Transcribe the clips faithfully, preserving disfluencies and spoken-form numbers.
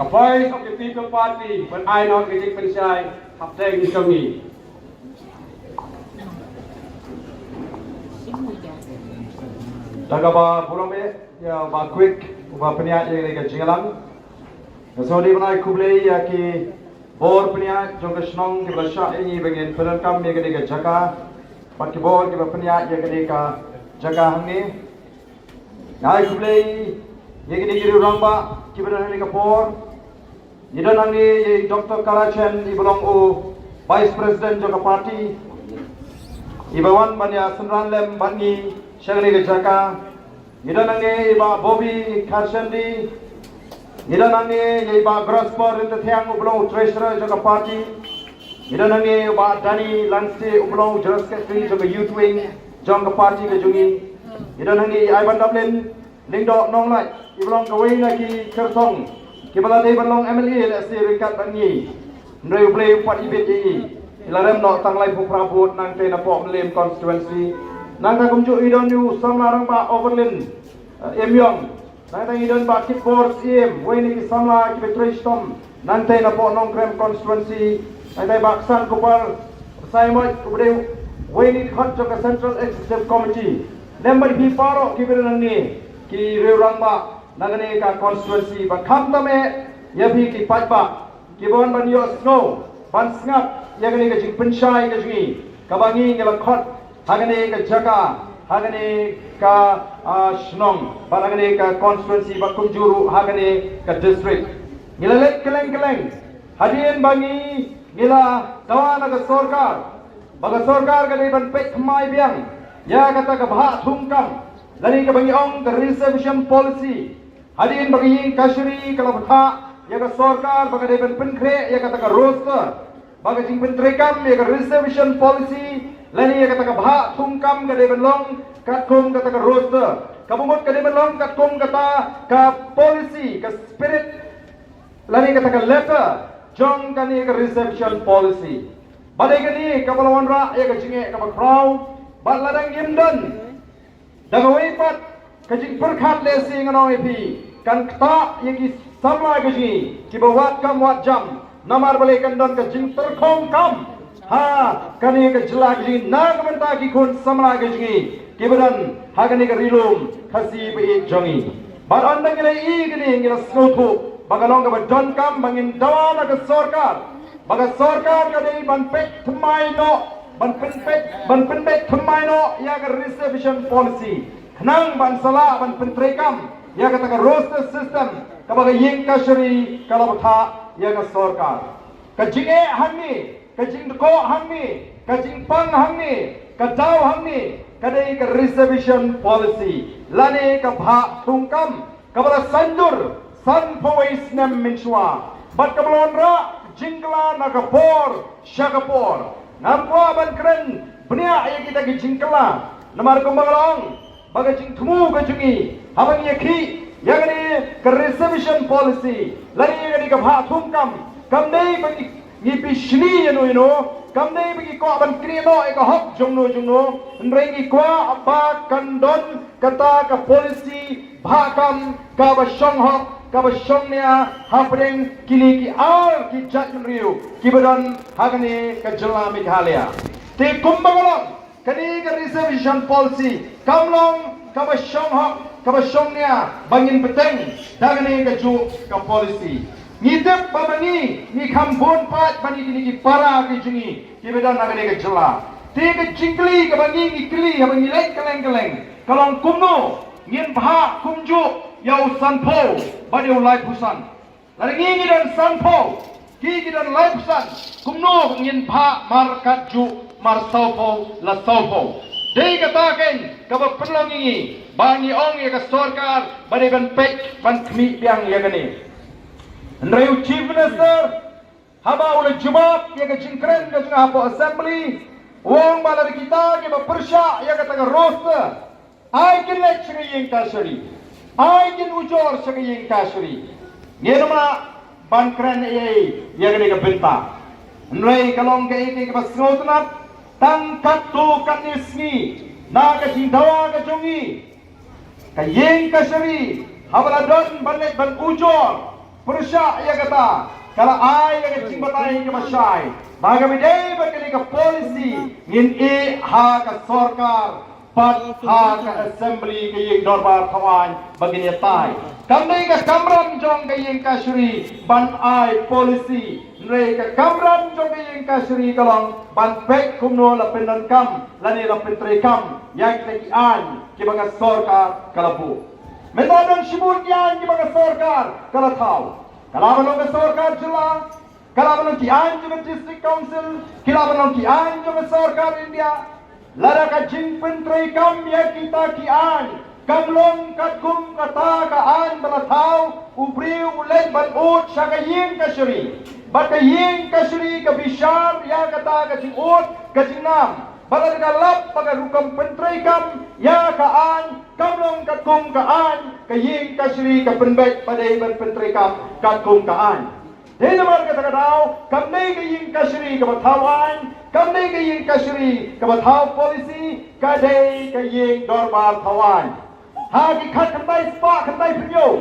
Ka Voice of the People Party ban ai noh ka jingpynshai hapdeng jong ngi. Da kaba burom eh ïa Bah Quick uba pynïaid ïa ka jingïalang. Nga sngewdei ban ai khublei ïa ki bor pynïaid jong ka shnong kiba la shah ïa ngi ba ngin pyndonkam ïa kane ka jaka bad ki bor kiba pynïaid ïa kane ka jaka hangne. Nga ai khublei ïa kine ki rangbah kiba don hangne ka por. Ngi don hangne ïa i Doctor Karachen iba long u Vice President jong ka party, iba wan ban ïa synran lem bad ngi sha kane ka jaka. Ngi don hangne ïa i Bah Bobby Kharchendi. Ngi don hangne ïa i Bah Grosper Ryntathiang uba long u Treasurer jong ka party. Ngi don hangne ïa i Bah Danny Langstay uba long u General Secretary jong ka Youth Wing jong ka party ka jong ngi. Ngi don hangne ïa i Aibandaplin Lyngdoh Nonglait iba long kawei na ki kyrtong kiba la dei ban long M L A lehse ryngkat bad ngi. Hynrei U Blei u pat ibit ïa i. I la rem noh tang laiphew phra vote nangta napoh Mylliem constituency. Nangta kumjuh i don ïa u samla rangbah Overlin, eh, Imïong. Nangta i don Bah Kitbor Syiem, wei na ki samla kiba trei shitom. Nangta napoh Nongkrem constituency. Nangta Bah Ksan Kupar Saimoi uba dei wei na ki khot jong ka Central Executive Committee. Lem bad phi baroh kiba don hangne ki riew rangbah na kane ka constituency ba khamtam eh ïa phi ki paidbah kiba wan ban ïohsngew ban sngap ïa kane ka jingpynshai ka jong ngi kaba ngi ngi la khot ha kane ka jaka, ha kane ka, ah, shnong bad ha kane ka constituency bad kumjuh ruh ha kane ka district. Ngi la leit kylleng kylleng hadien ba ngi ngi la dawa na ka sorkar ba ka sorkar ka dei ban peit thymmai biang ïa kata ka bhah thungkam lane kaba ngi ong ka reservation policy. Hadien ba ka ïing kashari ka la bthah ïa ka sorkar ba ka dei ban pynkhreh ïa kata ka roster, ba ka jingpyntreikam ïa ka reservation policy lane ïa kata ka bhah thungkam ka dei ban long katkum kata ka roster, kaba mut ka dei ban long katkum kata ka policy, ka spirit lane kata ka letter jong kane ka reservation policy. Ba dei kane kaba la wanrah ïa ka jingeh kaba khraw. Bad lada ngim don da kawei pat ka jingpyrkhat lehse ngan ong ïa phi kan ktah ïa ki samla ka jong ngi kiba wad kam wad jam. Namar balei kan don ka jingtyrkhong kam ha kane ka jylla ka jong ngi na ka bynta ki khun samla ka jong ngi kiba don ha kane ka ri lum Khasi ba ïeit jong ngi. Bad ynda ngi la ïohi kane ngi la sngewthuh ba ka long kaba donkam ba ngin dawa na ka sorkar ba ka sorkar ka dei ban peit thymmai noh, ban pynpeit, ban pynpeit thymmai noh ïa ka reservation policy. Khnang ban sa lah ban pyntreikam ïa kata ka roster system kaba ka ïing kashari ka la bthah ïa ka sorkar. Ka jingeh hangne, ka jingdkoh hangne, ka jingpang hangne, ka daw hangne ka dei ka reservation policy lane ka bhah thungkam kaba la sandur sanphew wei snem mynshuwa bad kaba la wanrah jingkylla na ka por sha ka por. Ngam kwah ban kren bniah ïa kita ki jingkylla namar kumba ka la ong ba ka jingthmu ka jong ngi haba ngi ïakhih ïa kane ka reservation policy lane ïa kane ka bhah thungkam kam dei ba ngi ngi pynshni ïano ïano, kam dei ba ngi kwah ban knieh noh ïa ka hok jongno jongno, hynrei ngi kwah ba kan don kata ka policy bhah kam kaba shong hok kaba shong nia hapdeng kine ki ar ki jaitbynriew kiba don ha kane ka jylla Meghalaya. Te kumba ka long, kane ka reservation policy kam long kaba shong hok kaba shong nia ba ngin bteng da kane kajuh ka policy. Ngi tip ba ma ngi ngi kham bun paid ba ngi kine ki para ki jong ngi kiba don ha kane ka jylla. Te ka jingkylli kaba ngi ngi kylli haba ngi leit kylleng kylleng ka long kumno ngin bhah kumjuh ïa u sanphew bad ïa u laiphew san. Lada ngi ngi don sanphew, ki ki don laiphew san, kumno ngin bhah mar katjuh mar sawphew la sawphew. Dei kata kein kaba pynlong ïa ngi ba ngi ong ïa ka sorkar ba dei ban peit ban khmih biang ïa kane. Hynrei u Chief Minister haba u la jubab ïa ka jingkren ka jong nga hapoh Assembly, u ong ba lada kita kiba pyrshah ïa kata ka roster ai kin leit sha ka ïing kashari, ai kin ujor sha ka ïing kashari. Ngim lah ban kren ei ei ïa kane ka bynta. Hynrei ka long kaei kaei kaba sngewtynnat, tang katto katne sngi na ka jingdawa ka jong ngi, ka ïing kashari haba la don ban leit ban ujor Pyrshah ïa kata, ka la ai ïa ka jingbatai kaba shai ba ka bidei bad kane ka policy ngin ïeh ha ka sorkar bad ha ka assembly, ka ïing dorbar thaw aiñ ba ngin ïatai. Kam dei ka kamram jong ka ïing kashari ban ai policy, hynrei ka kamram jong ka ïing kashari ka long ban peit kumno la pyndonkam lane la pyntreikam ïa kita ki aiñ kiba ka sorkar ka la buh. Mynta don shibun ki aiñ kiba ka sorkar ka la thaw. Ka lah ban long ka sorkar jylla, ka lah ban long ki aiñ jong ka District Council, ki lah ban long ki aiñ jong ka sorkar India. Lada ka jingpyntreikam ïa kita ki aiñ kam long katkum kata ka aiñ ba la thaw, u briew u leit ban ud sha ka ïing kashari, bad ka ïing kashari ka bishar ïa kata ka jingud ka jingnam. Bad lada ka lap ba ka rukom pyntreikam ïa ka aiñ kam long katkum ka aiñ, ka ïing kashari ka pynbeit ba dei ban pyntreikam katkum ka aiñ. Dei namar kata ka daw kam dei ka ïing kashari kaba thaw aiñ, kam dei ka ïing kashari kaba thaw policy, ka dei ka ïing dorbar thaw aiñ. Ha ki khatkhyndai spah khyndai phew hynñiew,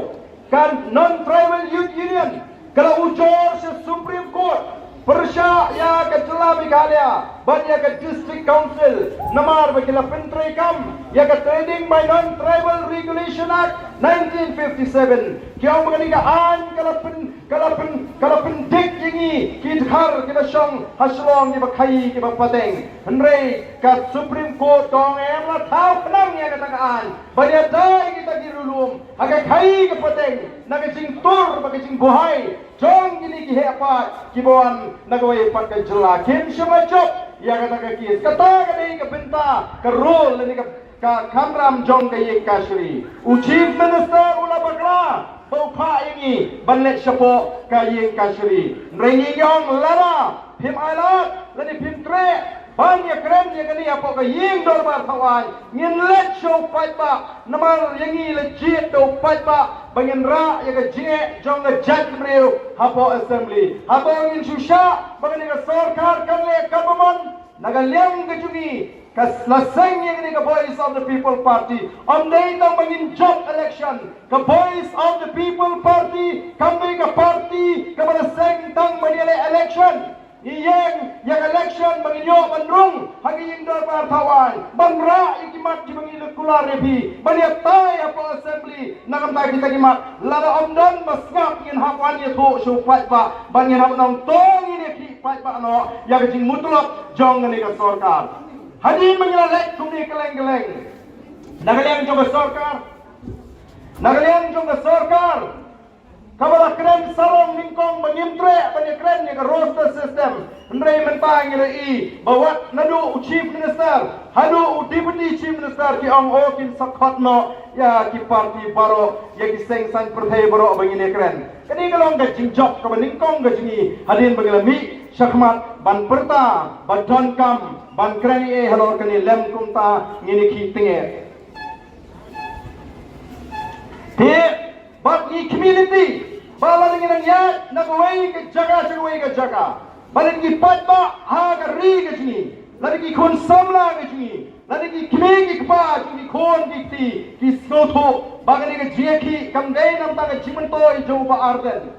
ka Non Tribal Youth Union ka la ujor sha Supreme Court pyrshah ïa ka jylla Meghalaya bad ïa ka District Council namar ba ki la pyntreikam ïa ka Trading by Non-Tribal Regulation Act nineteen fifty-seven. Ki ong ba kane ka aiñ ka la pyn ka la pyn ka la pyndik ïa ngi ki dkhar kiba shong ha Shillong, kiba khaii, kiba pateng. Hynrei ka Supreme Court ka ong em la thaw khnang ïa kata ka aiñ ban ïada ïa kita ki riewlum ha ka khaii ka pateng na ka jingtur bad ka jingbuhai jong kine ki heh paid kiba wan na kawei pat ka jylla. Kim shym la jop ïa kata ka case. Kata ka dei ka bynta, ka role lane ka ka kamram jong ka ïing kashari. U Chief Minister u la bakla ba u phah ïa ngi ban leit shapoh ka ïing kashari. Hynrei ngi ong lada phim ailad lane phim treh ban ïakren ïa kane hapoh ka ïing dorbar thaw aiñ, ngin leit sha u paidbah, namar ïa ngi la jied da u paidbah ba ngin rah ïa ka jingeh jong ka jaitbynriew hapoh assembly. Hato ngin shu shah ba kane ka sorkar kan leh katba mon? Na ka liang ka jong ngi, ka la seng ïa kane ka Voice of the People Party. Ym dei tang ba ngin jop election, ka Voice of the People Party kam dei ka party kaba la seng tang ban ïaleh election. Ngi ïeng ïa ka election ba ngin ïoh ban rung ha ka ïing dorbar thaw aiñ ban rah ïa ki mat kiba ngi la kular ïa phi ban ïatai hapoh assembly. Na ka bynta kita ki mat, lada ym don ba sngap, ngin hap wan ïathuh sha u paidbah bad ngin hap ong to ngin ïakhih paidbah noh ïa ka jingmutlop jong kane ka sorkar. Hadien ba ngi la leit kumne kylleng kylleng, na ka liang jong ka sorkar, na ka liang jong ka sorkar kaba la kren sarong nyngkong ba ngim treh ban ïakren ïa ka roster system. Hynrei mynta ngi la i ba wat naduh u Chief Minister haduh u Deputy Chief Minister ki ong, o, kin sa khot noh ïa ki party baroh, ïa ki seng saiñ pyrthei baroh ba ngin ïakren. Kane ka long ka jingjop kaba nyngkong ka jong ngi hadien ba ngi la mih shakhmat ban pyrta ba donkam ban kren ei ei halor kane, lym kumta ngin ïakhih tyngeh. Te bad ngi khmih lynti ba lada ngi nang ïaid na kawei ka jaka sha kawei ka jaka, ba lada ngi paidbah ha ka ri ka jong ngi, lada ngi khun samla ka jong ngi, lada ngi kmie ki kpa jong ngi, khun ki kti, ki sngewthuh ba kane ka jingïakhih kam dei namar ka jingmyntoi jong u Bah Ardent,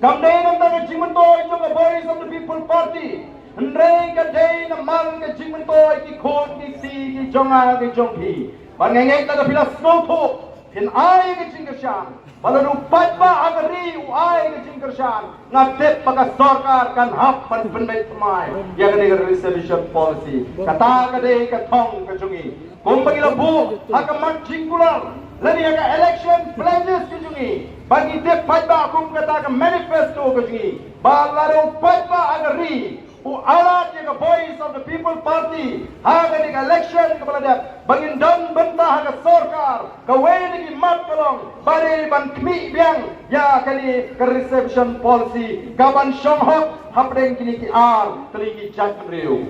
kam dei namar ka jingmyntoi jong ka Voice of the People Party, hynrei ka dei namar ka jingmyntoi ki khun ki kti ki jong nga ki jong phi. Ba nga ngeit lada phi la sngewthuh, phin ai ka jingkyrshan. Ba lada u paidbah ha ka ri u ai ka jingkyrshan, nga tip ba ka sorkar kan hap ban pynbeit thymmai ïa kane ka reservation policy. Kata ka dei ka thong ka jong ngi. Kumba ngi la buh ha ka mat jingkular lane ha ka election pledges ka jong ngi, ba ngi tip paidbah kum kata ka manifesto ka jong ngi, ba lada u paidbah ha ka ri u ailad ïa ka Voice of the People Party ha kane ka election kaba la dep, ba ngin don bynta ha ka sorkar, kawei na ki mat ka long ba dei ban khmih biang ïa kane ka reservation policy kaban shong hok hapdeng kine ki ar tylli ki jaitbynriew.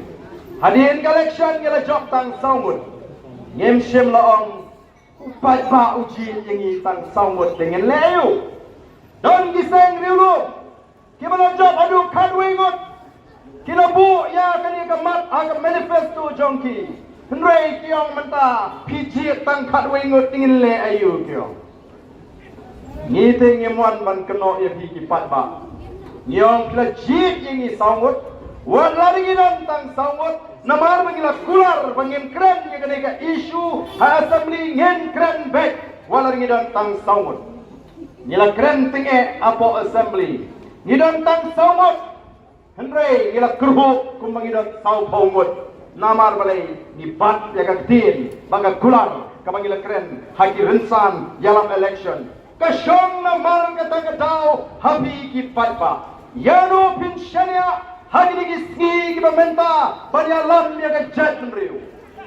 Hadien ka election ngi la jop tang saw ngut. Ngim shym la ong u paidbah u jied ïa ngi tang saw ngut, te ngin leh aïu? Don ki seng riewlum kiba la jop haduh khatwei ngut, ki la buh ïa kane ka mat ha ka manifesto jong ki. Hynrei ki ong mynta phi jied tang khatwei ngut, te ngin leh aïu, ki ong. Ngi te ngim wan ban kynnoh ïa phi ki paidbah. Ngi ong phi la jied ïa ngi saw ngut. Wat la ngi don tang saw ngut. Namar ba ngi la kular ba ngim kren ïa kane ka issue ha assembly, ngin kren beit. Wat la ngi don tang saw ngut. Ngi la kren tyngeh hapoh assembly. Ngi don tang saw ngut. Hynrei ngi la kyrhuh kumba ngi don sawphew ngut. Namar balei? Ngi bat ïa ka ktien bad ka kular kaba ngi la kren ha ki rynsan ïalap election. Ka shong namar kata ka daw ha phi ki paidbah. Ïano phin shaniah ha kine ki sngi kiba mynta ban ïalam ïa ka jaitbynriew?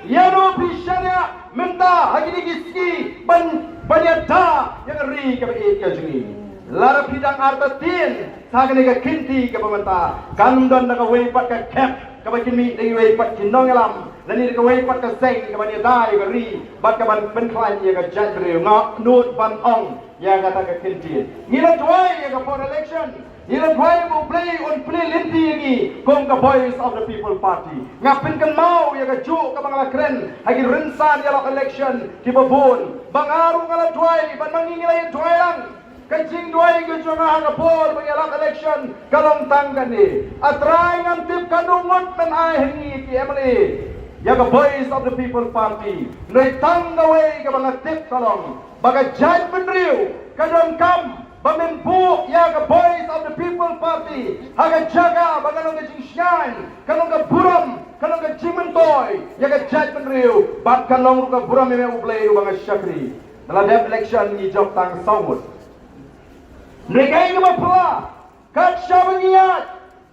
Ïano phi shaniah mynta ha kine ki sngi ban, ban ïada ïa ka ri kaba ïeit ka jong ngi? Lada phi dang artatien sa kane ka kynti kaba mynta, kan don da kawei pat ka khep kaba kin mih da kiwei pat ki nongïalam, lane da kawei pat ka seng kaban ïada ïa ka ri bad kaban pynkhlaiñ ïa ka jaitbynriew. Nga nud ban ong ïa kata ka kynti. Ngi la duwai ïa ka por election. Ngi la duwai ba U Blei un plie lynti ïa ngi kum ka Voice of the People Party. Nga pynkynmaw ïa kajuh kaba nga la kren ha ki rynsan ïalap election kiba bun. Ba nga ruh nga la duwai, ba ma ngi ngi la ïa duwai lang. Ka jingduwai ka jong nga ha ka por ba ngi ïalap election ka long tang kane: A Trai, ngam tip katno ngut men ai ha ngi ki M L A ïa ka Voice of the People Party. Hynrei tang kawei kaba nga tip ka long ba ka jaitbynriew ka donkam ba men buh ïa ka Voice of the People Party ha ka jaka ba ka long ka jingshngaiñ, ka long ka burom, ka long ka jingmyntoi ïa ka jaitbynriew bad ka long ruh ka burom ïa me U Blei uba nga shakri. Da la dep election ngi jop tang saw ngut. Hynrei kaei kaba phylla, kat shaba ngi ïaid,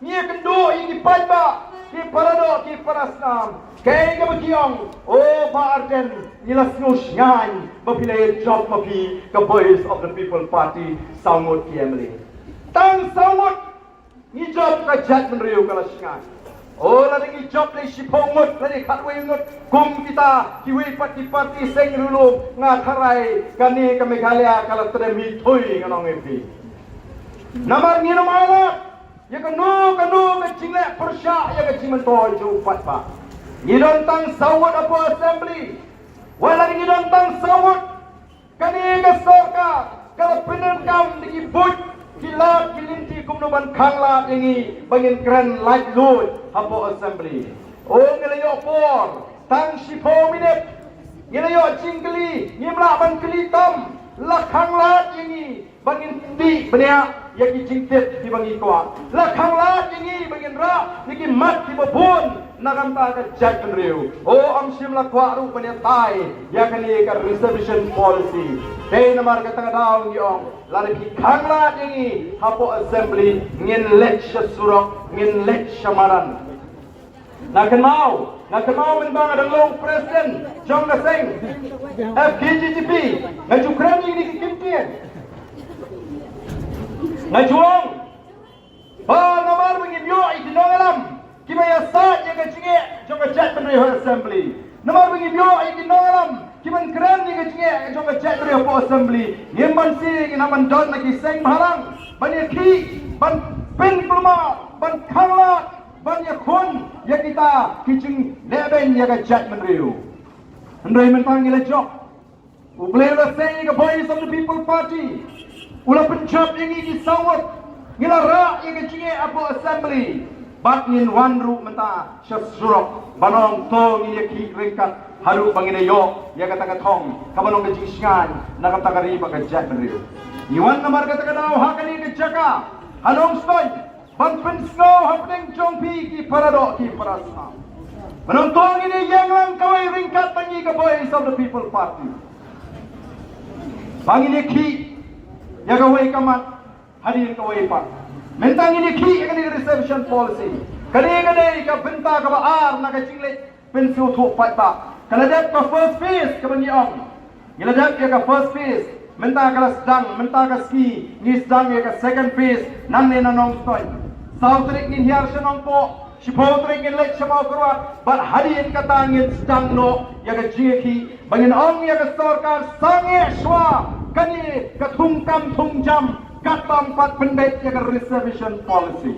ngi ïakynduh ïa ki paidbah, ki paradoh, ki parasnam, kaei kaba ki ong? O Bah Ardent, ngi la sngewshngaiñ ba phi la ïa jop ma phi ka Voice of the People Party saw ngut ki M L A. Tang saw ngut. Ngi jop, ka jaitbynriew ka la shngaiñ. O, lada ngi jop da shiphew ngut, lada khatwei ngut kum kita kiwei pat ki party seng riewlum, nga tharai kane ka Meghalaya ka la trei mih thui, ngan ong ïa phi. Namar ngin ym ailad ïa kano kano ka jingleh pyrshah ïa ka jingmyntoi jong u paidbah. Ngi don tang saw ngut hapoh assembly. Wat la ngi don tang saw ngut, kane ka sorkar ka la pyndonkam da ki buit, ki lad, ki lynti kumno ban khanglad ïa ngi ba ngin kren laitluid hapoh assembly. O, ngi la ïoh por tang shiphew minit. Ngi la ïoh jingkylli, ngim lah ban kylli tam. La khanglad ïa ngi ba ngin tih bniah ïa ki jingtip kiba ngi kwah. La khanglad ïa ngi ba ngin rah ïa ki mat kiba bun na ka bynta ka jaitbynriew. O, ym shym la kwah ruh ban ïatai ïa kane ka reservation policy. Te namar kata ka daw ngi ong, lada ki khanglad ïa ngi hapoh assembly, ngin leit sha surok, ngin leit sha madan. Nga kynmaw, nga kynmaw mynba nga dang long president jong ka seng F K J G P, nga ju kren ïa kine ki kyntien. Nga ju ong ba namar ba ngim ïoh ïa ki nongïalam kiba ïasaid ïa ka jingeh jong ka jaitbynriew ha assembly, namar ba ngim ïoh ïa ki nongïalam kiban kren ïa ka jingeh jong ka jaitbynriew hapoh assembly, ngim banse ngin nang ban don na ki seng bhalang ban ïakhih, ban pynkulmar, ban khanglad, ban ïakhun ïa kita ki jinglehbeiñ ïa ka jaitbynriew. Hynrei mynta ngi la jop. U Blei u la seng ïa ka Voice of the People Party. U la pynjop ïa ngi ki saw ngut. Ngi la rah ïa ka jingeh hapoh assembly. Bad ngin wan ruh mynta sha surok ban ong to ngin ïakhih ryngkat haduh ba ngin ïoh ïa kata ka thong kaba long ka jingshngaiñ na kata ka ri bad ka jaitbynriew. Ngi wan namar kata ka daw ha kane ka jaka ha Nongstoiñ ban pynsngew hapdeng jong phi ki paradoh ki parasnam. Ba nangta ngin ïeng lang kawei ryngkat bad ngi ka Voice of the People Party. Ba ngin ïakhih ïa kawei ka mat hadien kawei pat. Mynta ngin ïakhih ïa kane ka reservation policy. Kane ka dei ka bynta kaba ar na ka jingleit pynsngewthuh paidbah. Ka la dep ka first phase kaba ngi ong. Ngi la dep ïa ka first phase. Mynta ka la sdang, mynta ka sngi ngi sdang ïa ka second phase nangne na Nongstoiñ. Saw tarik ngin hiar sha Nongpoh, shiphew tarik ngin leit sha Mawkyrwat, bad hadien kata ngin sdang noh ïa ka jingïakhih ba ngin ong ïa ka sorkar sangeh shuwa kane ka thungkam thungjam katba ym pat pynbeit ïa ka reservation policy.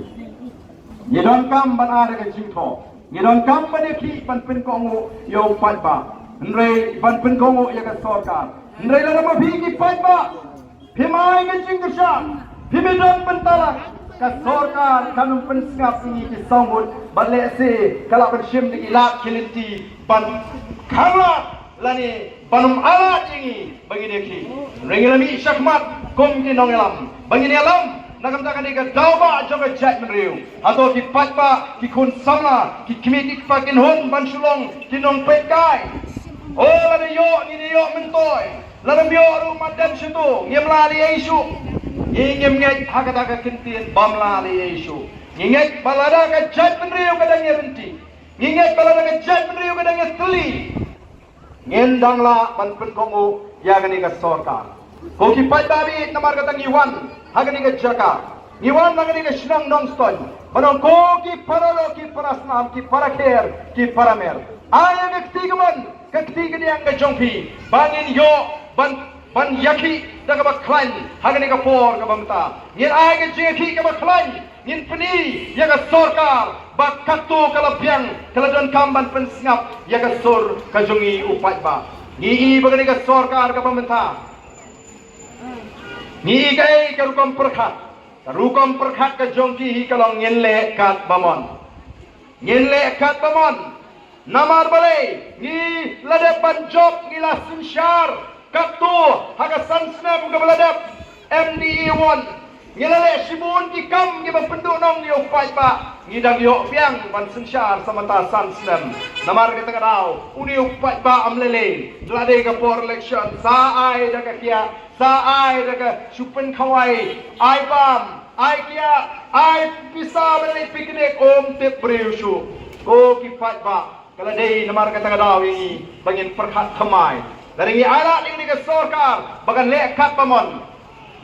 Ngi donkam ban ai ka jingthoh. Ngi donkam ban ïakhih ban pynkohnguh ïa u paidbah. Hynrei ban pynkohnguh ïa ka sorkar. Hynrei lada ma phi ki paidbah Phim ai ka jingkyrshan, phim ïadon bynta lang. Ka sorkar kam pynsngap ïa ngi ki saw ngut, bad lehse ka lah ban shim da ki lad ki lynti ban khanglad lane ban ym ailad ïa ngi ba ngin ïakhih. Hynrei ngi la mih shakhmat kum ki nongïalam ba ngin ïalam na ka bynta kane ka daw ba jong ka jaitbynriew. Hato ki paidbah, ki khun samla, ki kmie ki kpa kin hun ban shu long ki nongpeitkai? O, lada ïoh ngin ïoh myntoi. Lada ym ïoh ruh, ym dei shuh, ngim lah leh ei shuh. Ngi ngim ngeit ha kata ka kyntien ba ym lah leh ei shuh. Ngi ngeit ba lada ka jaitbynriew ka dang ïaryntih, ngi ngeit ba lada ka jaitbynriew ka dang ïatylli, ngin dang lah ban pynkohnguh ïa kane ka sorkar. Ko ki paidbah, namar kata ngi wan ha kane ka jaka, ngi wan ha kane ka shnong Nongstoiñ, ban ong ko ki para lok, ki para snam, ki para kher, ki para mer, ai ïa ka kti kamon, ka kti kadiang ka jong phi ba ngin ïoh ban, ban ïakhih da kaba khlaiñ ha kane ka por kaba mynta. Ngin ai ka jingïakhih kaba khlaiñ, ngin pyni ïa ka sorkar ba katto ka la biang, ka la donkam ban pynsngap ïa ka sur ka jong ngi u paidbah. Ngi i ba kane ka sorkar kaba mynta, ngi i kaei ka rukom pyrkhat? Ka rukom pyrkhat ka jong ki hi ka long ngin leh katba mon. Ngin leh katba mon. Namar balei? Ngi la dep ban jop, ngi la synshar katto ha ka san snem kaba la dep M D A won. Ngi la leh shibun ki kam kiba pynduhnong ïa u paidbah. Ngi dang ïoh biang ban synshar sa mynta san snem. Namar kata ka daw une u paidbah ym lei lei, la dei ka por election, sa ai da ka kiad, sa ai da ka shu pynkhawai, ai bam, ai kiad, ai pisa ban leit picnic, ym tip briew shuh. Ko ki paidbah, ka la dei namar kata ka daw ïa ngi ba ngin pyrkhat thymmai. Lada ngi ailad ïa kane ka sorkar ba kan leh katba mon,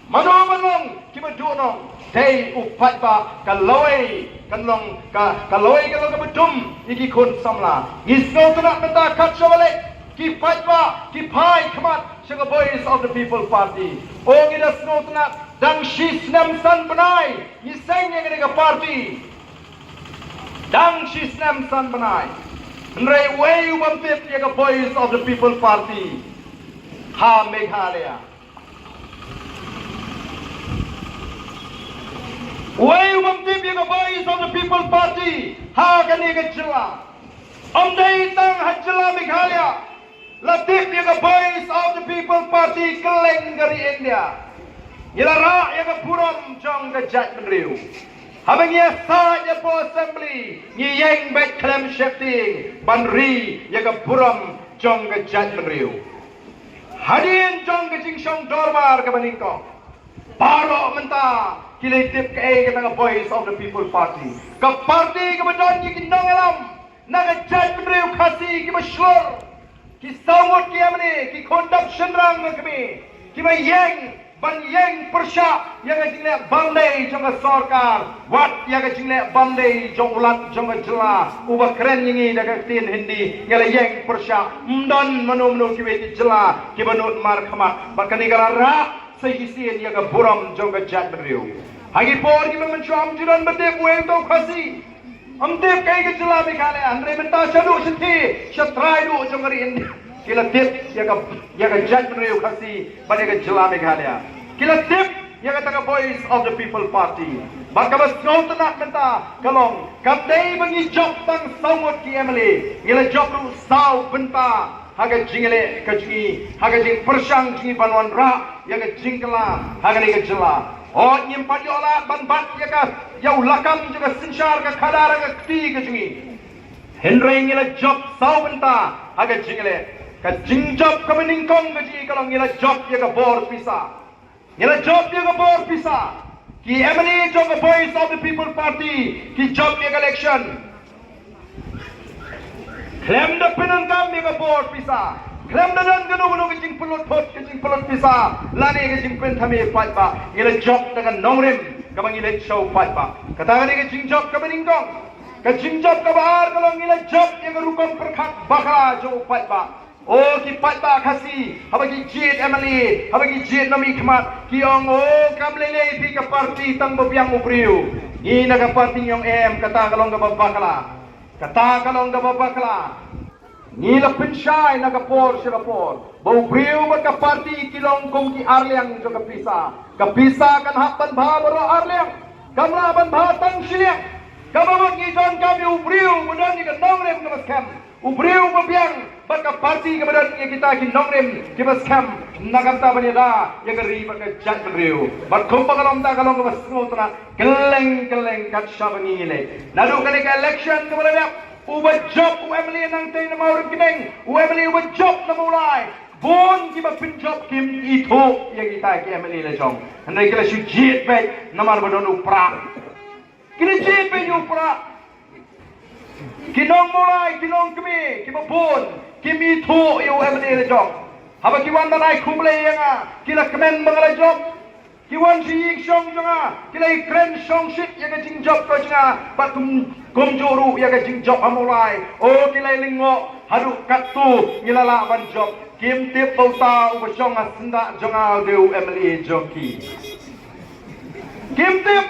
mano ban long kiba duhnong? Dei u paidbah. Ka lawei kan long ka, ka lawei kan long kaba dum ïa ki khun samla. Ngi sngewtynnat mynta kat shaba leit ki paidbah ki phai khmat sha ka Voice of the People Party. O, ngi da sngewtynnat, dang shi snem san bnai ngi seng ïa kane ka party. Dang shi snem san bnai. Hynrei uei u bym tip ïa ka Voice of the People Party ha Meghalaya? Uei u bym tip ïa ka Voice of the People Party ha kane ka jylla? Ym dei tang ha jylla Meghalaya la tip ïa ka Voice of the People Party, kylleng ka ri India. Ngi la rah ïa ka burom jong ka jaitbynriew. Haba ngi ïasaid hapoh Assembly, ngi ïeng beit khlem sheptieng ban ri ïa ka burom jong ka jaitbynriew. Hadien jong ka jingshong dorbar kaba nyngkong, baroh mynta ki la tip kaei kata ka Voice of the People Party. Ka party kaba don ïa ki nongïalam na ka jaitbynriew Khasi kiba shlur, ki saw ngut ki M L A, ki khun dap shynrang ka kmie, kiba ïeng ban ïeng pyrshah ïa ka jingleh bymdei jong ka sorkar, wat ïa ka jingleh bymdei jong u Lat jong ka jylla uba kren ïa ngi da ka ktien Hindi. Ngi la ïeng pyrshah, ym don mano mano kiwei ki jylla kiba nud markhmat. Bad kane ka la rah sa shisien ïa ka burom jong ka jaitbynriew. Ha ki por kiba mynshuwa ym ju don ba tip uei uta u Khasi. Ym tip kaei ka jylla Meghalaya, hynrei mynta sha duh sha thie, sha trai duh jong ka ri India, ki la tip ïa ka, ïa ka jaitbynriew Khasi bad ïa ka jylla Meghalaya. Ki la tip ïa kata ka Voice of the People Party. Bad kaba sngewtynnat mynta ka long, kam dei ba ngi jop tang saw ngut ki M L A, ngi la jop ruh saw bynta ha ka jingleh ka jong ngi, ha ka jingpyrshang jong ngi ban wanrah ïa ka jingkylla ha kane ka jylla. Hooid, ngim pat ïoh lad ban bat ïa ka, ïa u lakam jong ka synshar ka khadar ha ka kti ka jong ngi, hynrei ngi la jop saw bynta ha ka jingleh. Ka jingjop kaba nyngkong ka jong ngi ka long ngi la jop ïa ka bor pisa. Ngi la jop ïa ka bor pisa. Ki M L A jong ka Voice of the People Party ki jop ïa ka election khlem da pyndonkam ïa ka bor pisa, khlem da don kano kano ka jingpynlut phut, ka jingpynlut pisa lane ka jingpynthame paidbah. Ngi la jop da ka nongrim kaba ngi leit sha u paidbah. Kata ka dei ka jingjop kaba nyngkong. Ka jingjop kaba ar ka long ngi la jop ïa ka rukom pyrkhat bakla jong u paidbah. O ki paidbah Khasi, haba ki jied M L A, haba ki jied nongmihkhmat, ki ong, o, kam lei lei phi, ka party tang ba biang u briew. Ngi na ka party ngi ong em, kata ka long kaba bakla. Kata ka long kaba bakla. Ngi la pynshai na ka por sha ka por ba u briew bad ka party ki long kum ki arliang jong ka pisa. Ka pisa kan hap ban bha baroh arliang, kam lah ban bha tang shiliang. Kaba mut ngi donkam ïa u briew ba don ïa ka nongrim kaba skhem, u briew ba biang bad ka party kaba don ïa kita ki nongrim kiba skhem, na ka bynta ban ïada ïa ka ri bad ka jaitbynriew. Bad kumba ka long, ta ka long kaba sngewtynnat kylleng kylleng kat shaba ngi leit. Naduh kane ka election kaba la dep, uba jop u MLA nangtei na Mawryngkneng, u MLA uba jop na Mawlai, bun kiba pynjop kim ithuh ïa kita ki MLA la jong. Hynrei ki la shu jied beit namar ba don u Prah. Ki la jied beit ïa u Prah. Ki nong Mawlai, ki nongkmie kiba bun kim ithuh ïa u MLA la jong. Haba ki wan ban ai khublei ïa nga, ki la kmen ba nga la jop. Ki wan sha ïing shong jong nga, ki la ïakren shongshit ïa ka jingjop ka jong nga, bad kum, kumjuh ruh ïa ka jingjop ha Mawlai. O, ki la lyngngoh haduh katto ngi la lah ban jop. Kim tip ba uta uba shong ha syndah jong nga u dei u MLA jong ki. Kim tip.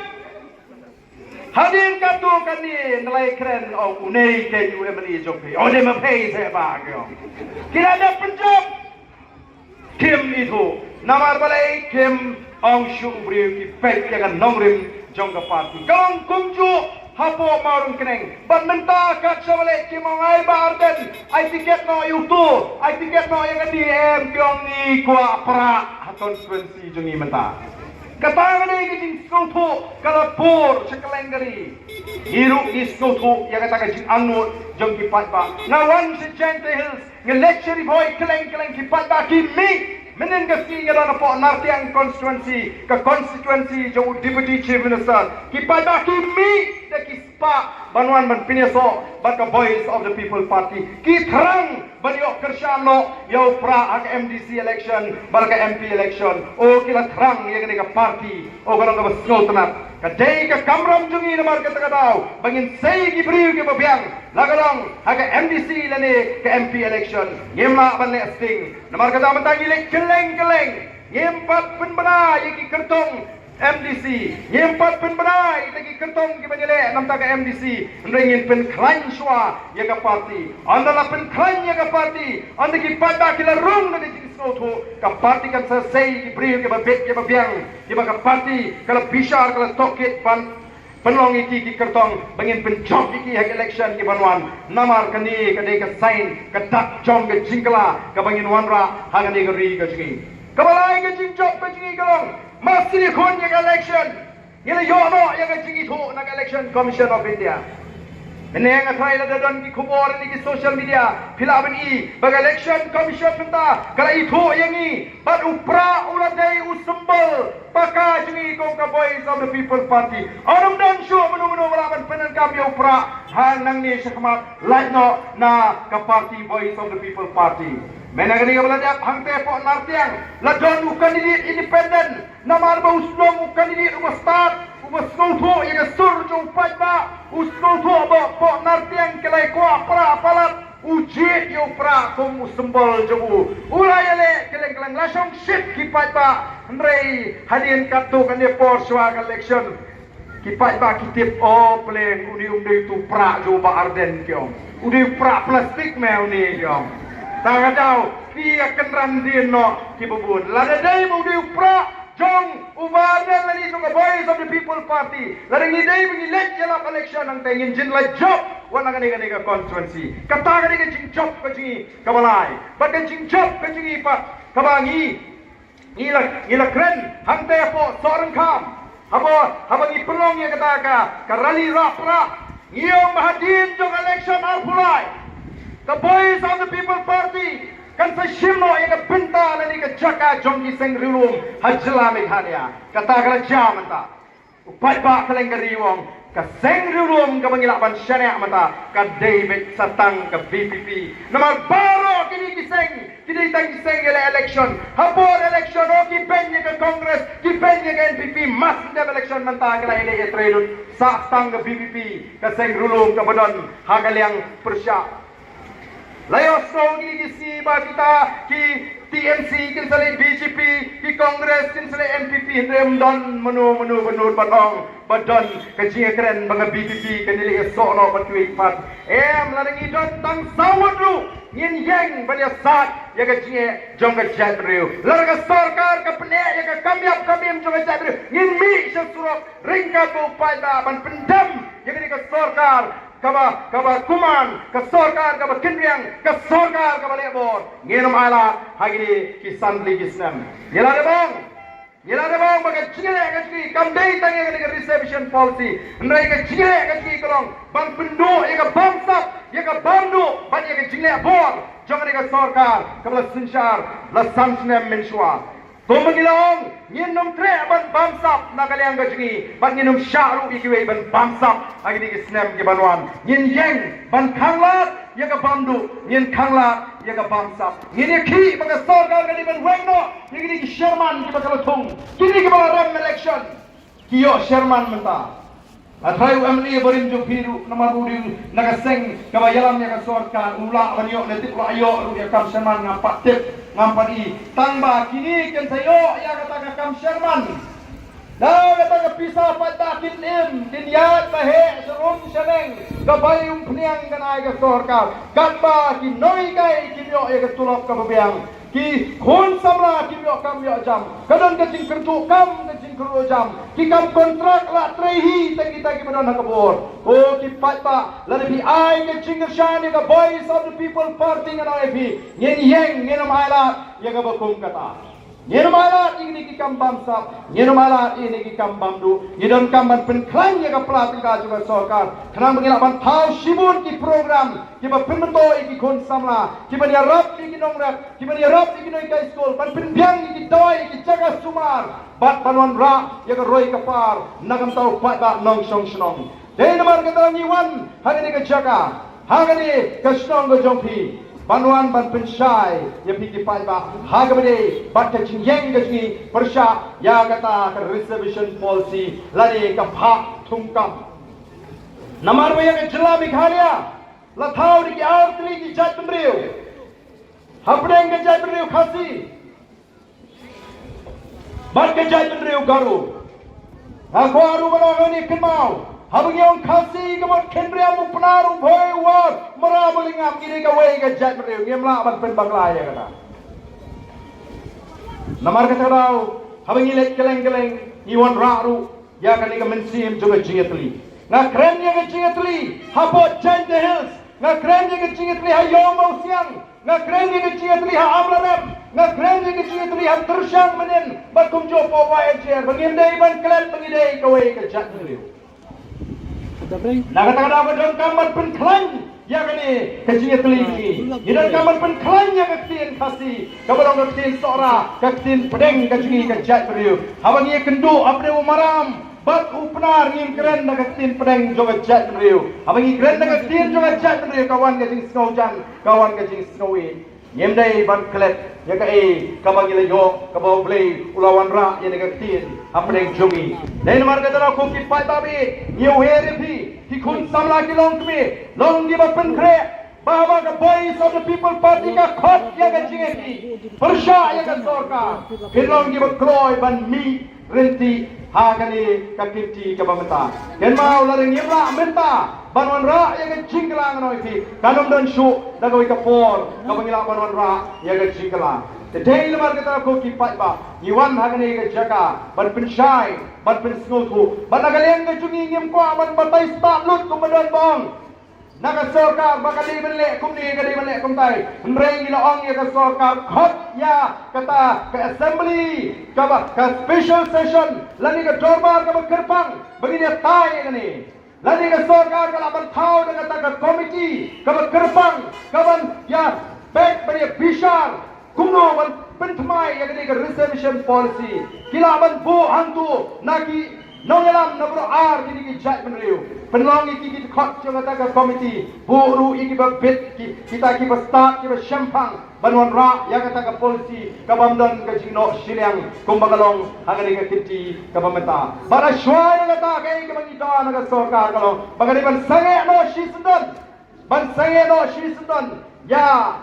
Hadien katto katne ngi la ïakren, ong, une keiñ u MLA jong phi. O, dei ma phi seh ba ki ong. Ki la dep pynjop. Kim ithuh. Namar balei? Kim ong shuh u briew ki peit ïa ka nongrim jong ka party. Ka long kumjuh hapoh Mawryngkneng. Bad mynta kat shaba leit kim ong ai Bah Ardent, ai tiket noh ïa uto, ai tiket noh ïa kane, em, ki ong ngi kwah Prah ha constituency jong ngi mynta. Kata ka dei ka jingsngewthuh ka la pur sha kylleng ka ri. Ngi ruh ngi sngewthuh ïa kata ka jingangnud jong ki paidbah. Nga wan sha Jaintia Hills, nga leit sha Ri Bhoi, kylleng kylleng ki paidbah ki mih. Mynnin ka sngi nga don hapoh Nartiang constituency, ka constituency jong u Deputy Chief Minister. Ki paidbah ki mih da ki spah ban wan ban pynïasoh bad ka Voice of the People Party. Ki thrang ban ïoh kyrshan noh ïa u Prah ha ka MDC election bad ka MP election. O, ki la thrang ïa kane ka party. O, ka long kaba sngewtynnat. Ka dei ka kamram jong ngi namar kata ka daw ba ngin sei ki briew kiba biang, la ka long ha ka MDC lane ka MP election. Ngim lah ban leh sting. Namar kata mynta ngi leit kylleng kylleng. Ngim pat pynbna ïa ki kyrtong MDC. Ngim pat pynbna ïa ki kyrtong kiba ngi leh na bynta ka MDC. Hynrei ngin pynkhlaiñ shuwa ïa ka party. Ynda la pynkhlaiñ ïa ka party, ynda ki paidbah ki la rung da ka jingsngewthuh, ka party kan sa sei ki briew kiba bit kiba biang, kiba ka party ka la bishar, ka la tohkit ban pynlong ïa ki ki kyrtong ba ngin pynjop ïa ki ha ka election ki ban wan. Namar kane ka dei ka sign, ka dak jong ka jingkylla kaba ngin wanrah ha kane ka ri ka jong ngi. Kaba lai ka jingjop ka jong ngi ka long, ma sdang khun ïa ka election, ngi la ïoh noh ïa ka jingithuh na ka Election Commission of India. Mynne nga tharai lada don ki khubor ha ki social media, phi lah ban i ba ka Election Commission mynta ka la ithuh ïa ngi, bad u Prah u la dei u symbol paka jong ngi kum ka Voice of the People Party. Ym don shuh mano mano ba lah ban pyndonkam ïa u Prah ha nangne shakhmat, lait noh na ka party Voice of the People Party. Mynne kane kaba la dep hangtei hapoh Nartiang, la don u candidate independent. Namar ba u sdang u candidate uba stad, uba sngewthuh ïa ka sur jong u paidbah, u sngewthuh ba hapoh Nartiang ki la kwah Prah palat, u jied ïa u Prah kum u symbol jong u. U la ïaleh kylleng kylleng, la shongshit ki paidbah. Hynrei hadien katto katne por shuwa ka election, ki paidbah ki tip, o pleng, une um dei uto u Prah jong u Bah Ardent, ki ong. U dei u Prah plastik me une, ki ong. Ta ka daw phi ïa kynran dien noh kiba bun. Lada dei ba u dei u Prah jong u Bah Ardent lane jong ka Voice of the People Party, lada ngi dei ba ngi leit ïalap election hangtei, ngin jin la jop wat na kane kane ka constituency. Kata ka dei ka jingjop ka jong ngi kaba lai. Bad ka jingjop ka jong ngi pat kaba ngi, ngi la, ngi la kren hangtei hapoh Sohryngkham, haba, haba ngi pynlong ïa kata ka, ka rally rah Prah. Ngi ong ba hadien jong election arphew lai, ka Voice of the People Party kan sa shim noh ïa ka bynta lane ka jaka jong ki seng riewlum ha jylla Meghalaya. Kata ka la jia mynta. U paidbah kylleng ka ri u ong, ka seng riewlum kaba ngi lah ban shaniah mynta ka dei beit sa tang ka VPP. Namar baroh kine ki seng ki dei tang ki seng ïaleh election. Ha por election, o, ki beiñ ïa ka Congress, ki beiñ ïa ka NPP. Mar shu dep election mynta ki la ïaleh ïatrei lut. Sa tang ka VPP, ka seng riewlum kaba don ha ka liang pyrshah. La ïohsngew kine ki sngi ba kita ki T M C, kin sa leh B J P, ki Congress, kin sa leh N P P, hynrei ym don mano mano ba nud ban ong ba don ka jingkren ba nga B J P kan leh ïasoh noh bad kiwei pat. Em, lada ngi don tang saw ngut ruh, ngin ïeng ban ïasaid ïa ka jingeh jong ka jaitbynriew. Lada ka sorkar ka pyneh ïa ka kam ïap kam im jong ka jaitbynriew, ngin mih sha surok ryngkat bad u paidbah ban pyndem ïa kane ka sorkar kaba, kaba kuman, ka sorkar kaba kynriang, ka sorkar kaba leh bor. Ngin ym ailad ha kine ki san tylli ki snem. Ngi la dep ong, ngi la dep ong ba ka jingleh ka jong ngi kam dei tang ïa kane ka reservation policy, hynrei ka jingleh ka jong ngi ka long ban pynduh ïa ka bamsap, ïa ka bamduh bad ïa ka jingleh bor jong kane ka sorkar kaba la synshar la san snem mynshuwa. Kumba ngi la ong, ngin ym treh ban bamsap na ka liang ka jong ngi, bad ngin ym shah ruh ïa kiwei ban bamsap ha kine ki snem ki ban wan. Ngin ïeng ban khanglad ïa ka bamduh, ngin khanglad ïa ka bamsap. Ngin ïakhih ba ka sorkar ka dei ban weng noh ïa kine ki chairman kiba ka la thung, kine kiba la rem election. Ki ïoh chairman mynta. Nga tharai u M L A barim jong phi ruh, namar u dei na ka seng kaba ïalam ïa ka sorkar, u lah ban ïoh ne tip u lah ïoh ruh ïa ka kam chairman, ngam pat tip, ngam pat i. Tang ba kine kin sa ïoh ïa kata ka kam chairman, da kata ka pisa pat ba kin im, kin ïaid ba heh sharum shaneng, ka bai umphniang kan ai ka sorkar. Katba ki nonghikai kin ïoh ïa ka tulop kaba biang, ki khun samla kim ïoh kam ïoh jam, ka don ka jingkyrduh kam, ka jingkyrduh jam, ki kam kontrak la trei hi tang kita kiba don ha ka bor. Ko ki paidbah, lada phi ai ka jingkyrshan ïa ka Voice of the People Party, ngan ong ïa phi, ngin ïeng, ngin ym ailad ïa kaba kum kata. Ngin ym ailad ïa kine ki kam bamsap, ngin ym ailad ïa kine ki kam bamduh. Ngi donkam ban pynkhlaiñ ïa ka pla tyngka jong ka sorkar, khnang ba ngi lah ban thaw shibun ki program kiba pynmynta ïa ki khun samla, kiba ïarap ïa ki nongrep, kiba ïarap ïa ki nonghikai skul, ban pynbiang ïa ki dawai, ïa ki jaka sumar, bad ban wanrah ïa ka roi ka par na ka bynta u paidbah nongshong shnong. Dei namar kata ngi wan ha kane ka jaka, ha kane ka shnong ka jong phi, ban wan ban pynshai ïa phi ki paidbah ha kaba dei bad ka jingïeng ka jong ngi pyrshah ïa kata ka reservation policy lane ka phah thungkam. Namar ba ïa ka jylla Meghalaya la thaw da ki artylli ki jaitbynriew hapdeng ka jaitbynriew Khasi bad ka jaitbynriew Garo. Nga kwah ruh ban ong hangne kynmaw, haba ngi ong Khasi, ka mut Khynriam, u Pnar, u Bhoi, u War, Mara, Baloingam, ngi dei kawei ka jaitbynriew, ngim lah ban pynbakla ïa kata. Namar kata ka daw, haba ngi leit kylleng kylleng, ngi wanrah ruh ïa kane ka mynsiem jong ka jingïatylli. Nga kren ïa ka jingïatylli hapoh Jaintia Hills, nga kren ïa ka jingïatylli ha Ïew Mawsiang, nga kren ïa ka jingïatylli ha Amlarem, nga kren ïa ka jingïatylli ha Tyrshang mynnin, bad kumjuh hapoh Y N C R, ba ngim dei ban klet ba ngi dei kawei ka jaitbynriew. Na kata ka daw ka donkam ban pynkhlaiñ ïa kane ka jingïatylli jong ngi. Ngi donkam ban pynkhlaiñ ïa ka ktien Khasi, kaba long ka ktien Sohra, ka ktien pdeng ka jong ngi ka jaitbynriew. Haba ngi ïakynduh hapdeng u Maram bad u Pnar, ngim kren da ka ktien pdeng jong ka jaitbynriew. Haba ngi kren da ka ktien jong ka jaitbynriew, ka wan ka jingsngewjan, ka wan ka jingsngewieit. Ngim dei ban klet ïa kaei kaba ngi la ïoh, kaba U Blei u la wanrah ïa kane ka ktien hapdeng jong ngi. Dei namar kata, ko ki paidbah, ngi ïohi ïa phi, ki khun samla ki longkmie, long kiba pynkhreh ba haba ka Voice of the People Party ka khot ïa ka jingïakhih pyrshah ïa ka sorkar, phin long kiba kloi ban mih ryntih ha kane ka kynti kaba mynta. Kynmaw, lada ngim lah mynta ban wanrah ïa ka jingkylla, ngan ong ïa phi, kan ym don shuh da kawei ka por kaba ngi lah ban wanrah ïa ka jingkylla. Te dei namar kata, ko ki paidbah, ngi wan ha kane ka jaka ban pynshai, ban pynsngewthuh, ban na ka liang ka jong ngi, ngim kwah ban batai stad lut kumba don ba ong na ka sorkar ba ka dei ban leh kumne, ka dei ban leh kumtai. Hynrei ngi la ong ïa ka sorkar, khot ïa kata ka assembly, kaba, ka special session, lane ka dorbar kaba kyrpang, ba ngin ïatai ïa kane. Lane ka sorkar ka lah ban thaw da kata ka komiti kaba kyrpang, kaban ïa peit, ban ïa bishar kumno ban pynthymmai ïa kane ka reservation policy. Ki lah ban buh hangto na ki nongïalam na baroh ar kine ki jaitbynriew. Pynlong ïa ki, ki dkhot jong kata ka komiti, buh ruh ïa kiba bit, ki, kita kiba stad, kiba shemphang ban wanrah ïa kata ka policy kabym don ka jingnoh shiliang kumba ka long ha kane ka kynti kaba mynta. Bad ha shuwa ïa kata, kaei kaba ngi don na ka sorkar ka long ba ka dei ban sangeh noh shisyndon, ban sangeh noh shisyndon ïa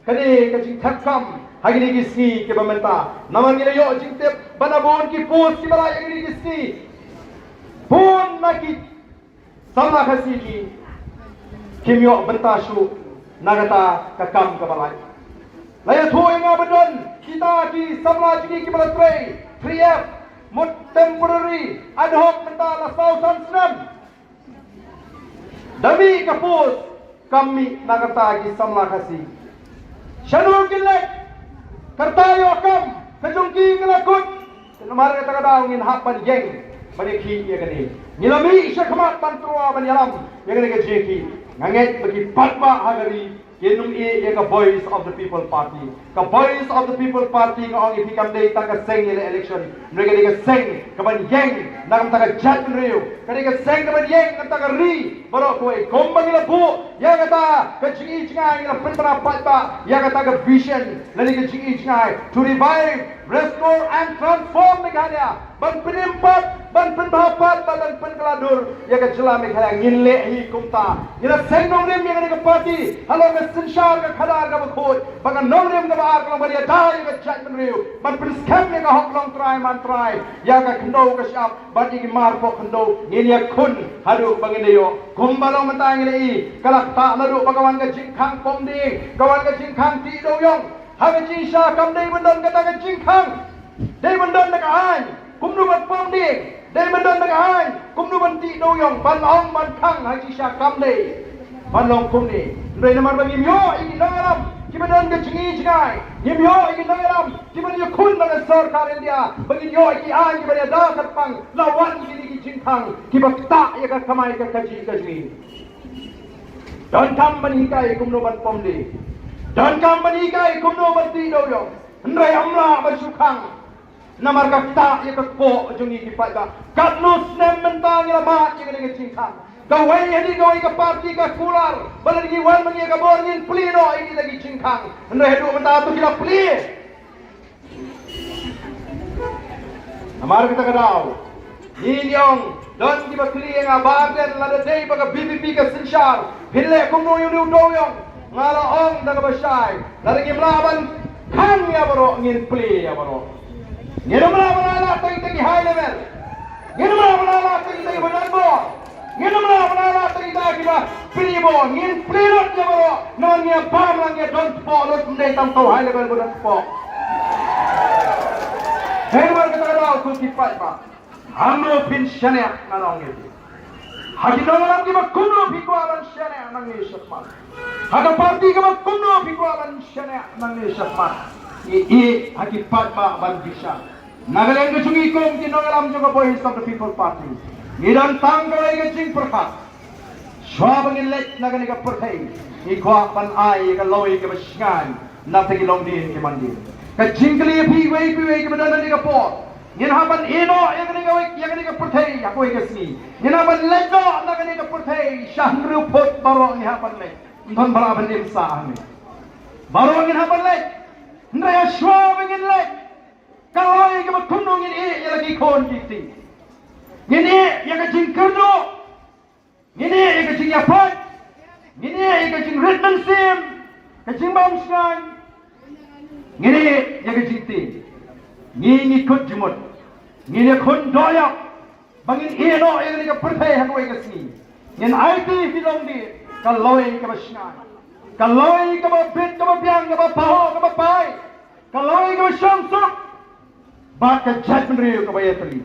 kane ka jingthep kam Ha kine ki sngi kiba mynta, namar ngi la ïoh jingtip ba na bun ki post kiba la ïa kine ki sngi, bun na ki samla Khasi ki kim ïoh bynta shuh na kata ka kam kaba la. La ïathuh ïa nga ba don kita ki samla jong ngi kiba la trei three F, mut temporary, ad hoc, mynta la saw san snem. Da mih ka post kam mih na kata ki samla Khasi. Shano kin leit? Kata ïoh kam ka jong ki ka la kut. Namar kata ka daw ngin hap ban ïeng ban ïakhih ïa kane. Ngi la mih sha khmat ban tyrwa ban ïalam ïa kane ka jingïakhih. Nga ngeit ba ki paidbah ha ka ri kin ym ïeh ïa ka Voice of the People Party. Ka Voice of the People Party, nga ong ïa phi, kam dei tang ka seng ïaleh election. Hynrei ka dei ka seng kaban ïeng na ka bynta ka jaitbynriew. Ka dei ka seng kaban ïeng na ka bynta ka ri baroh kawei. Kumba ngi la buh ïa kata ka jingi jingai, ngi la pynbna paidbah ïa kata ka vision lane ka jingi jingai, to revive, restore and transform Meghalaya. Ban pynim pat, ban pynbha pat, ban, ban pynkylla dur ïa ka jylla Meghalaya. Ngin leh hi kumta. Ngi la seng nongrim ïa kane ka party halor ka synshar ka khadar kaba khuid, ba ka nongrim kaba ar ka long ban ïada ïa ka jaitbynriew, ban pynskhem ïa ka hok longtrai mantrai, ïa ka khyndew ka shyiap bad ïa ki mar pok khyndew. Ngin ïakhun haduh ba ngin da ïoh. Kumba long mynta ngi la i, ka la ktah naduh ba ka wan ka jingkhang pom dieng, ka wan ka jingkhang tih dewïong. Ha ka jingshisha kam dei ban don kata ka jingkhang. Dei ban don da ka aiñ kumno ban pom dieng. Dei ban don da ka aiñ kumno ban tih dewïong, ban ong ban khang. Ha ka jingshisha kam dei ban long kumne. Hynrei namar ba ngim ïoh ïa ki nongïalam kiba don ka jingi jingai, ngim ïoh ïa ki nongïalam kiban ïakhun na ka sorkar India ba ngin ïoh ïa ki aiñ kiban ïada kyrpang, la wan ïa kine ki jingkhang kiba ktah ïa ka kamai ka kajih ka jong ngi. Donkam ban hikai kumno ban pom dieng. Donkam ban hikai kumno ban tih dewïong. Hynrei ym lah ban shu khang. Namar ka ktah ïa ka kpoh jong ngi ki paidbah. Katno snem mynta ngi la mad ïa kane ka jingkhang. Kawei hadien kawei ka party ka kular ba lada ngi wan ma ngi ha ka bor ngin plie noh ïa kita ki jingkhang. Hynrei haduh mynta to ki la plie. Namar kata ka daw ngin ïa ong, don kiba kylli ïa nga ba ardent lada dei ba ka V P P ka synshar, phin leh kumno ïa une u dewïong. Nga la ong da kaba shai, lada ngim lah ban khang ïa baroh ngin plie ïa baroh. Ngin ym lah ban ai lad tang ïa kita ki high level. Ngin ym lah ban ai lad tang ïa kita kiba don bor. Ngin ym lah ban ai lad tang ïa kita kiba plie bor. Ngin plie lut ïa baroh. Namar ngi ïa bam la ngi ïa don kpoh lut, ym dei tang uto u high level ba don kpoh. Hynrei namar kata ka daw ko ki paidbah, kumno phin shaniah, ngan ong ïa phi. Ha ki nongïalam kiba kumno phi kwah ban shaniah na ngi shakhmat. Ha ka party kaba kumno phi kwah ban shaniah na ngi shakhmat. Ngi ïeh ha ki paidbah ban bishar. Na ka liang ka jong ngi kum ki nongïalam jong ka Voice of the People Party, ngi don tang kawei ka jingpyrkhat. Shuwa ba ngin leit na kane ka pyrthei, ngi kwah ban ai ïa ka lawei kaba shngaiñ na bynta ki longdien ki mandien. Ka jingkylli ïa phi iwei pa iwei kiba don ha kane ka por, ngin hap ban ïeh noh ïa kane ka wei, ïa kane ka pyrthei ha kawei ka sngi. Ngin hap ban leit noh na kane ka pyrthei sha hynriew phut baroh, ngin hap ban leit. Ym don ba lah ban im sah hangne. Baroh ngin hap ban leit. Hynrei shuwa ba ngin leit, ka lawei kaba kumno ngin ïeh ïa la ki khun ki kti? Ngin ïeh ïa ka jingkyrduh, ngin ïeh ïa ka jingïapait, ngin ïeh ïa ka jingrit mynsiem, ka jingbam shngaiñ, ngin ïeh ïa ka jingtieng. Ngi, ngi kut jingmut, ngin ïakhun dohnud ba ngin ïeh noh ïa kane ka pyrthei ha kawei ka sngi. Ngin aiti ïa ki longdien ka lawei kaba shngaiñ, ka lawei kaba bit, kaba biang, kaba pahuh, kaba paid, ka lawei kaba shong suk bad ka jaitbynriew kaba ïatylli.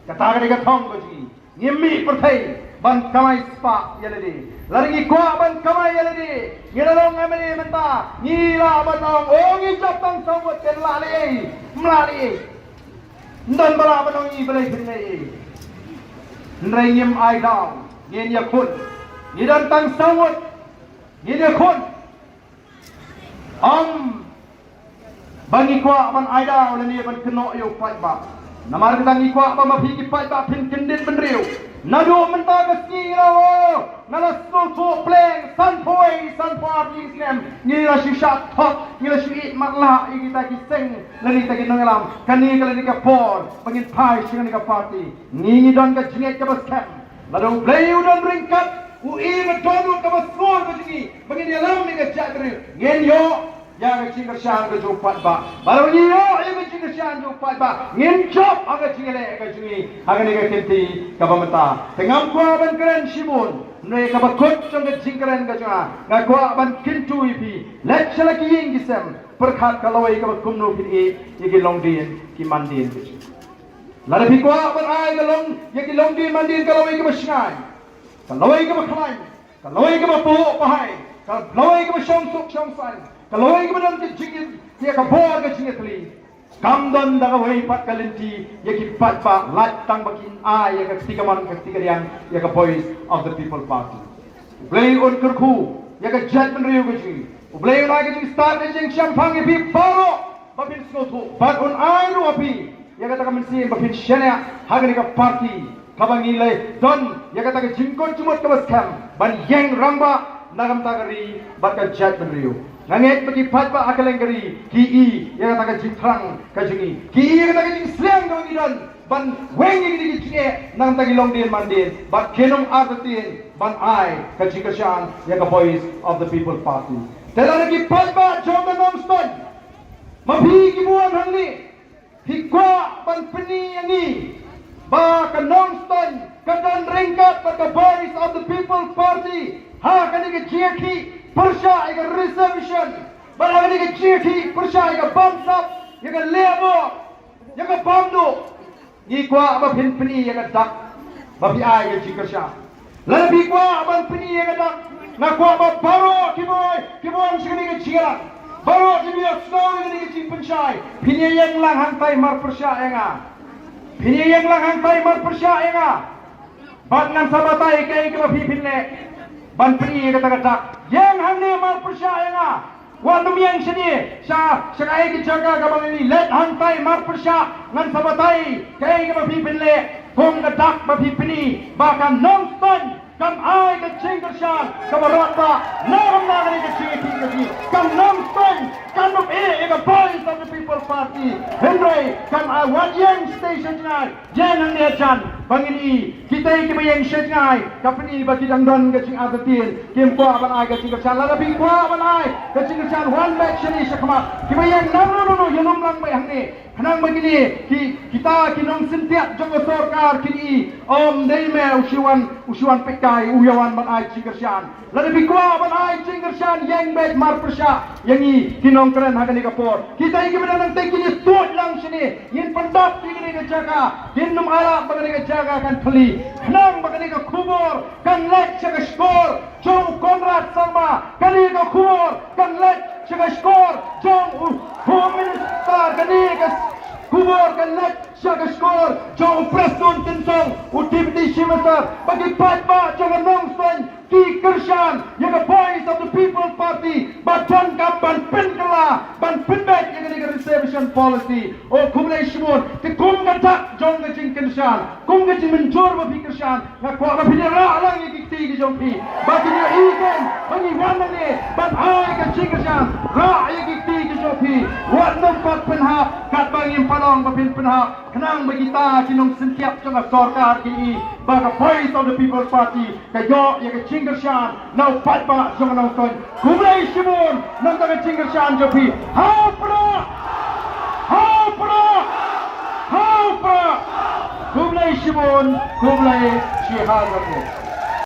Kata ka dei ka thong ka jong ngi. Ngim mih pyrthei ban kamai spah ïa lade. Lada ngi kwah ban kamai ïa lade, ngi la long M L A mynta, ngi lah ban ong, o, ngi jop tang saw ngut, kin lah lei, ym lah lei. Ym don ba lah ban ong ïa balei phin lei. Hynrei ngim ai daw, ngin ïakhun. Ngi don tang saw ngut, ngin ïakhun. Ym ba ngi kwah ban ai daw lane ban kynnoh ïa u paidbah. Namar kata ngi kwah ba ma phi ki paidbah phin kyndit bynriew. Naduh mynta ka sngi nga la, nga la sngewthuh pleng, sanphew wei, sanphew ar tylli ki snem ngi la shu shah thok, ngi la shu ïeh matlah ïa kita ki seng lane kita ki nongïalam. Kane ka la dei ka por ba ngin phai sha kane ka party. Ngi, ngi don ka jingngeit kaba skhem. Lada U Blei u don ryngkat, u i ba don lut kaba sngur ka jong ngi ba ngin ïalam ïa ka jaitbynriew, ngin ïoh. ïa ka jingkyrshan ka jong u paidbah. Ba la ngi ïoh ïa ka jingkyrshan jong u paidbah, ngin jop ha ka jingïaleh ka jong ngi ha kane ka kynti kaba mynta. Te ngam kwah ban kren shibun, hynrei kaba kut jong ka jingkren ka jong nga, nga kwah ban kyntu ïa phi, leit sha la ki ïing ki sem, pyrkhat ka lawei kaba kumno phin ïeh ïa ki longdien ki mandien ka jong ngi. Lada phi kwah ban ai ka long ïa ki longdien mandien ka lawei kaba shngaiñ, ka lawei kaba khlaiñ, ka lawei kaba phuh pahai, ka lawei kaba shong suk shong saiñ, ka lawei kaba don ka jingïa, ïa ka bor ka jingïatylli. Kam don da kawei pat ka lynti ïa ki paidbah, lait tang ba kin ai ïa ka kti kamon ka kti kadiang ïa ka Voice of the People Party. U Blei un kyrkhu ïa ka jaitbynriew ka jong ngi. U Blei un ai ka jingstad ka jingshemphang ïa phi baroh ba phin sngewthuh, bad un ai ruh ha phi ïa kata ka mynsiem ba phin shaniah ha kane ka party, kaba ngi la don ïa kata ka jingkut jingmut kaba skhem ban ïeng rangbah na ka bynta ka ri bad ka jaitbynriew. Nga ngeit ba ki paidbah ha kylleng ka ri ki i ïa kata ka jingthrang ka jong ngi, ki i ïa kata ka jingsliang kaba ngi don ban weng ïa kine ki jingeh na ka bynta ki longdien mandien, bad kin ym artatien ban ai ka jingkyrshan ïa ka Voice of the People Party. Te lada ki paidbah jong ka Nongstoiñ, ma phi kiba wan hangne, phi kwah ban pyni ïa ngi ba ka Nongstoiñ ka don ryngkat bad ka Voice of the People Party ha kane ka jingïakhih pyrshah ïa ka reservation, bad ha kane ka jingïakhih pyrshah ïa ka bamsap, ïa ka lehbor, ïa ka bamduk, ngi kwah ba phin pyni ïa ka dak ba phi ai ka jingkyrshan. Lada phi kwah ban pyni ïa ka dak, nga kwah ba baroh kiba, kiba wan sha kane ka jingïalang, baroh kiba ïohsngew ïa kane ka jingpynshai, phin ïa ïeng lang hangtai marpyrshah ïa nga. Phin ïa ïeng lang hangtai marpyrshah ïa nga. Bad ngan sa batai kaei kaba phi phin leh ban pyni ïa kata ka dak. Ïeng hangne marpyrshah ïa nga. Wat nym ïeng shane sha, sha kaei ka jaka kaba ngi leit hangtai marpyrshah, ngan sa batai kaei kaba phi phin leh kum ka dak ba phi pyni ba ka Nongstoiñ kam ai ka jingkyrshan kaba radbah na ka bynta kane ka jingïakhih ka jong ngi. Ka Nongstoiñ kam ïeh ïa ka Voice of the People Party, hynrei kam ai. Wat ïeng sha station ngai. Ïa nang ne jan ba ngin i, kita kiba ïeng sha jngai, ka pyni ba ki dang don ka jingartatien, kim kwah ban ai ka jingkyrshan. Lada phi kwah ban ai ka jingkyrshan, wan beit shane shakhmat. Kiba ïeng naduh naduh, ïalum lang beit hangne, khnang ba kine ki, kita ki nongsyntiat jong ka sorkar kin i, ym dei me u shu wan, u shu wan peit kai, u ïa wan ban ai jingkyrshan. Lada phi kwah ban ai jingkyrshan, ïeng beit marpyrshah ïa ngi ki nongkren ha kane ka por. Kita kiba dang nangtei kin ïa tuid lang shane, ngin pyndap ïa kane ka jaka. Ngin nym ailad ba kane ka jaka kan thylli, khnang ba kane ka khubor kan leit sha ka shkor jong u Conrad Sangma. Kane ka khubor kan leit sha ka shkor jong u Home Minister. Kane ka khubor kan leit sha ka shkor jong u Prestone Tynsong, u Deputy Chief Minister, ba ki paidbah jong ka Nongstoiñ ki kyrshan ïa ka Voice of the People Party ba donkam ban pynkylla, ban pynbeit ïa kane ka reservation policy. O khublei shibun. Te kum ka dak jong ka jingkyrshan, kum ka jingmynjur ba phi kyrshan, nga kwah ba phin ïa rah lang ïa ki kti ki jong phi, ba kin ïa i kein ba ngi wan nangne ban ai ka jingkyrshan. Rah ïa ki kti ki jong phi. Wat nym pat pynhap katba ngim pat ong ba phin pynhap, khnang ba kita ki nongsyntiat jong ka sorkar kin i ba ka Voice of the People Party ka ïoh ïa ka jingkyrshan na u paidbah jong ka Nongstoiñ. Khublei shibun na ka bynta ka jingkyrshan jong phi. Ha u Prah! Ha u Prah! Ha u Prah! Khublei shibun, khublei shihajar nguh.